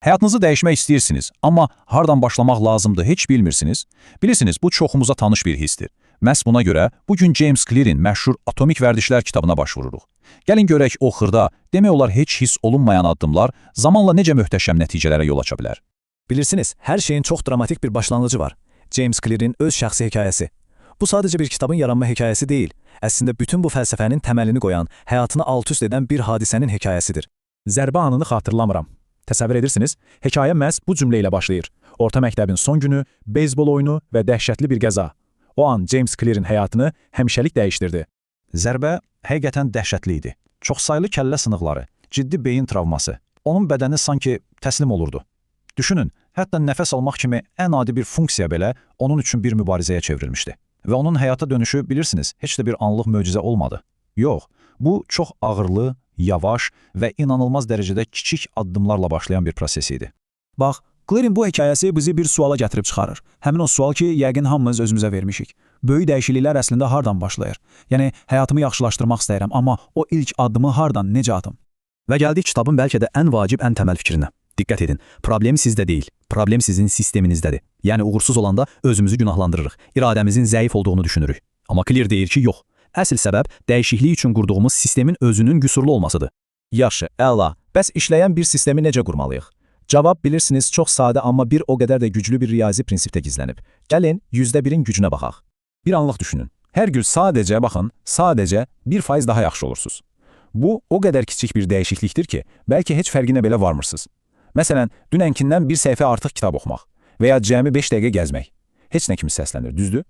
Həyatınızı dəyişmək istəyirsiniz, amma hardan başlamaq lazımdır heç bilmirsiniz. Bilirsiniz, bu çoxumuza tanış bir hissdir. Məhz buna görə bu gün James Clear'in məşhur Atomik Vərdişlər kitabına başvururuq. Gəlin görək o xırda, demək olar heç hiss olunmayan addımlar zamanla necə möhtəşəm nəticələrə yol aça bilər. Bilirsiniz, hər şeyin çox dramatik bir başlanğıcı var. James Clear'in öz şəxsi hekayəsi. Bu sadəcə bir kitabın yaranma hekayəsi deyil. Əslində bütün bu fəlsəfənin təməlini qoyan, həyatını alt-üst edən bir hadisənin hekayəsidir. Zərbə anını xatırlamıram. Təsəvvür edirsiniz, hekayə məhz bu cümlə ilə başlayır. Orta məktəbin son günü, beyzbol oyunu və dəhşətli bir qəza. O an James Clear'in həyatını həmişəlik dəyişdirdi. Zərbə həqiqətən dəhşətli idi. Çoxsaylı kəllə sınıqları, ciddi beyin travması. Onun bədəni sanki təslim olurdu. Düşünün, hətta nəfəs almaq kimi ən adi bir funksiya belə onun üçün bir mübarizəyə çevrilmişdi. Və onun həyata dönüşü, bilirsiniz, heç də bir anlıq möcüzə olmadı. Yox, bu çox ağırlı, yavaş və inanılmaz dərəcədə kiçik addımlarla başlayan bir proses idi. Bax, Clear'in bu hekayəsi bizi bir suala gətirib çıxarır. Həmin o sual ki, yəqin hamımız özümüzə vermişik. Böyük dəyişikliklər əslində hardan başlayır? Yəni, həyatımı yaxşılaşdırmaq istəyirəm, amma o ilk addımı hardan, necə atım? Və gəldik kitabın bəlkə də ən vacib, ən təməl fikrinə. Diqqət edin, problem sizdə deyil, problem sizin sisteminizdədir. Yəni uğursuz olanda özümüzü günahlandırırıq, iradəmizin zəif olduğunu düşünürük. Amma Clear deyir ki, yox. Əsl səbəb dəyişiklik üçün qurduğumuz sistemin özünün qüsurlu olmasıdır. Yaxşı, əla. Bəs işləyən bir sistemi necə qurmalıyıq? Cavab bilirsiniz, çox sadə, amma bir o qədər də güclü bir riyazi prinsipdə gizlənib. Gəlin %1-in gücünə baxaq. Bir anlıq düşünün. Hər gün sadəcə, baxın, sadəcə 1% daha yaxşı olursunuz. Bu, o qədər kiçik bir dəyişiklikdir ki, bəlkə heç fərqinə belə varmırsınız. Məsələn, dünənkindən bir səhifə artıq kitab oxumaq və ya cəmi 5 dəqiqə gəzmək. Heç nə kimi səslənir, düzdür?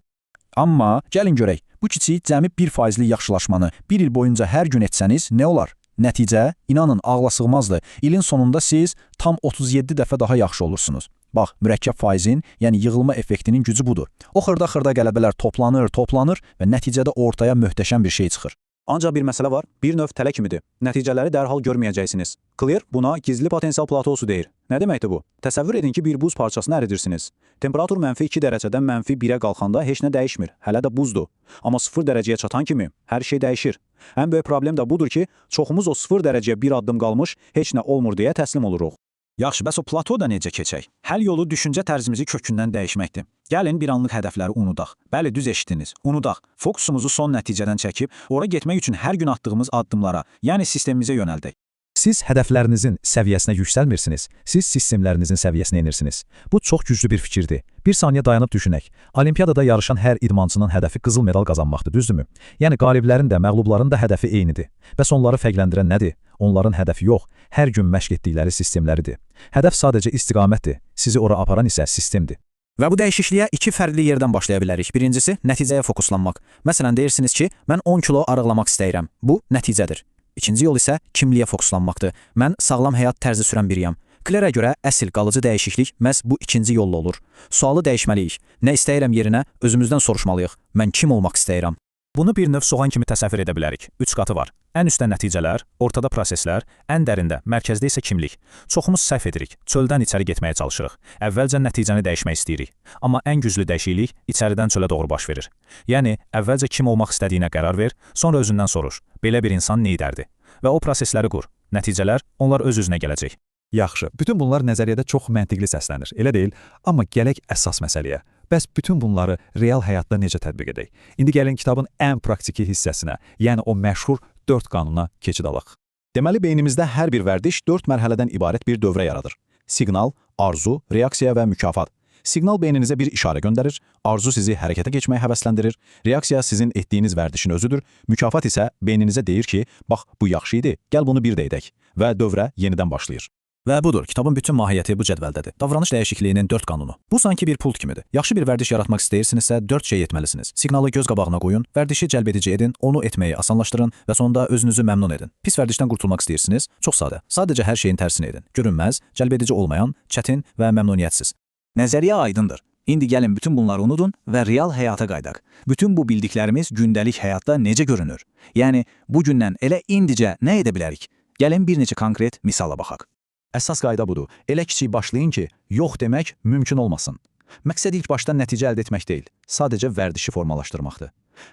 Amma gəlin görək, bu kiçik cəmi 1%lik yaxşılaşmanı bir il boyunca hər gün etsəniz nə olar? Nəticə, inanın, ağla sığmazdı. İlin sonunda siz tam 37 dəfə daha yaxşı olursunuz. Bax, mürəkkəb faizin, yəni yığılma effektinin gücü budur. O xırda-xırda qələbələr toplanır, toplanır və nəticədə ortaya möhtəşəm bir şey çıxır. Ancaq bir məsələ var, bir növ tələ kimidir. Nəticələri dərhal görməyəcəksiniz. Clear buna gizli potensial platosu deyir. Nə deməkdir bu? Təsəvvür edin ki, bir buz parçasını əridirsiniz. Temperatur -2 dərəcədən -1-ə qalxanda heç nə dəyişmir, hələ də buzdur. Amma 0 dərəcəyə çatan kimi hər şey dəyişir. Ən böyük problem də budur ki, çoxumuz o 0 dərəcəyə bir addım qalmış, heç nə olmur deyə təslim oluruq. Yaxşı, bəs o platoda necə keçək? Həll yolu düşüncə tərzimizi kökündən dəyişməkdir. Gəlin bir anlıq hədəfləri unudaq. Bəli, düz eşitdiniz. Unudaq. Fokusumuzu son nəticədən çəkib, ora getmək üçün hər gün atdığımız addımlara, yəni sistemimizə yönəldək. Siz hədəflərinizin səviyyəsinə yüksəlmirsiniz, siz sistemlərinizin səviyyəsinə enirsiniz. Bu çox güclü bir fikirdir. Bir saniyə dayanıb düşünək. Olimpiyadada yarışan hər idmançının hədəfi qızıl medal qazanmaqdır, düzdürmü? Yəni qaliblərin də, məğlubların da hədəfi eynidir. Bəs onları fərqləndirən nədir? Onların hədəfi yox, hər gün məşq etdikləri sistemləridir. Hədəf sadəcə istiqamətdir, sizi ora aparan isə sistemdir. Və bu dəyişikliyə iki fərqli yerdən başlaya bilərik. Birincisi, nəticəyə fokuslanmaq. Məsələn, deyirsiniz ki, mən 10 kilo arıqlamaq istəyirəm. Bu, nəticədir. İkinci yol isə kimliyə fokuslanmaqdır. Mən sağlam həyat tərzi sürən biriyəm. Clearə görə əsl qalıcı dəyişiklik məhz bu ikinci yolla olur. Sualı dəyişməliyik. Nə istəyirəm yerinə özümüzdən soruşmalıyıq. Mən kim olmaq istəyirəm? Bunu bir növ soğan kimi təsəvvür edə bilərik. Üç qatı var. Ən üstdə nəticələr, ortada proseslər, ən dərində, mərkəzdə isə kimlik. Çoxumuz səhv edirik. Çöldən içəri getməyə çalışırıq. Əvvəlcə nəticəni dəyişmək istəyirik. Amma ən güclü dəyişiklik içəridən çölə doğru baş verir. Yəni, əvvəlcə kim olmaq istədiyinə qərar ver, sonra özündən soruş. Belə bir insan nə edərdi? Və o prosesləri qur. Nəticələr onlar öz-özünə gələcək. Yaxşı, bütün bunlar nəzəriyyədə çox məntiqli səslənir, elə deyil? Amma gələk əsas məsələyə. Bəs bütün bunları real həyatda necə tətbiq edək? İndi gəlin kitabın ən praktiki hissəsinə, yəni o məşhur 4 qanuna keçid alaq. Deməli, beynimizdə hər bir vərdiş 4 mərhələdən ibarət bir dövrə yaradır. Siqnal, arzu, reaksiya və mükafat. Siqnal beyninizə bir işarə göndərir, arzu sizi hərəkətə keçməyə həvəsləndirir, reaksiya sizin etdiyiniz vərdişin özüdür, mükafat isə beyninizə deyir ki, bax bu yaxşı idi, gəl bunu bir də edək və dövrə yenidən başlayır. Və budur, kitabın bütün mahiyyəti bu cədvəldədir. Davranış dəyişikliyinin 4 qanunu. Bu sanki bir pult kimidir. Yaxşı bir vərdiş yaratmaq istəyirsinizsə 4 şey etməlisiniz. Siqnalı göz qabağına qoyun, vərdişi cəlb edici edin, onu etməyi asanlaşdırın və sonda özünüzü məmnun edin. Pis vərdişdən qurtulmaq istəyirsiniz? Çox sadə. Sadəcə hər şeyin tərsini edin. Görünməz, cəlb edici olmayan, çətin və məmnuniyyətsiz. Nəzəriyyə aydındır. İndi gəlin bütün bunları unudun və real həyata qayıdaq. Bütün bu bildiklərimiz gündəlik həyatda necə görünür? Yəni, bugündən elə indicə nə edə bilərik? Gəlin bir neçə konkret misala baxaq. Əsas qayda budur. Elə kiçik başlayın ki, yox demək mümkün olmasın. Məqsəd ilk başdan nəticə əldə etmək deyil, sadəcə vərdişi formalaşdırmaqdır.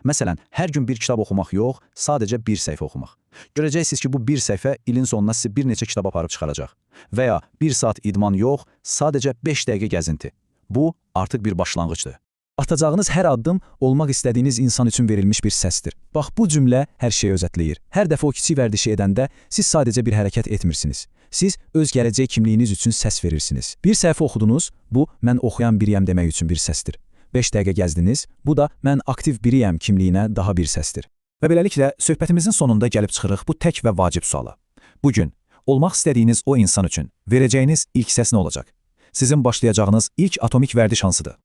Məsələn, hər gün bir kitab oxumaq yox, sadəcə bir səhifə oxumaq. Görəcəksiniz ki, bu bir səhifə ilin sonuna sizi bir neçə kitab aparıb çıxaracaq. Və ya bir saat idman yox, sadəcə 5 dəqiqə gəzinti. Bu, artıq bir başlanğıcdır. Atacağınız hər addım olmaq istədiyiniz insan üçün verilmiş bir səsdir. Bax bu cümlə hər şeyi özətləyir. Hər dəfə o kiçik vərdişi edəndə siz sadəcə bir hərəkət etmirsiniz. Siz öz gələcək kimliyiniz üçün səs verirsiniz. Bir səhifə oxudunuz, bu mən oxuyan biriyəm demək üçün bir səsdir. 5 dəqiqə gəzdiniz, bu da mən aktiv biriyəm kimliyinə daha bir səsdir. Və beləliklə, söhbətimizin sonunda gəlib çıxırıq bu tək və vacib suala. Bugün, olmaq istədiyiniz o insan üçün verəcəyiniz ilk səs nə olacaq? Sizin başlayacağınız ilk atomik vərdiş hansıdır?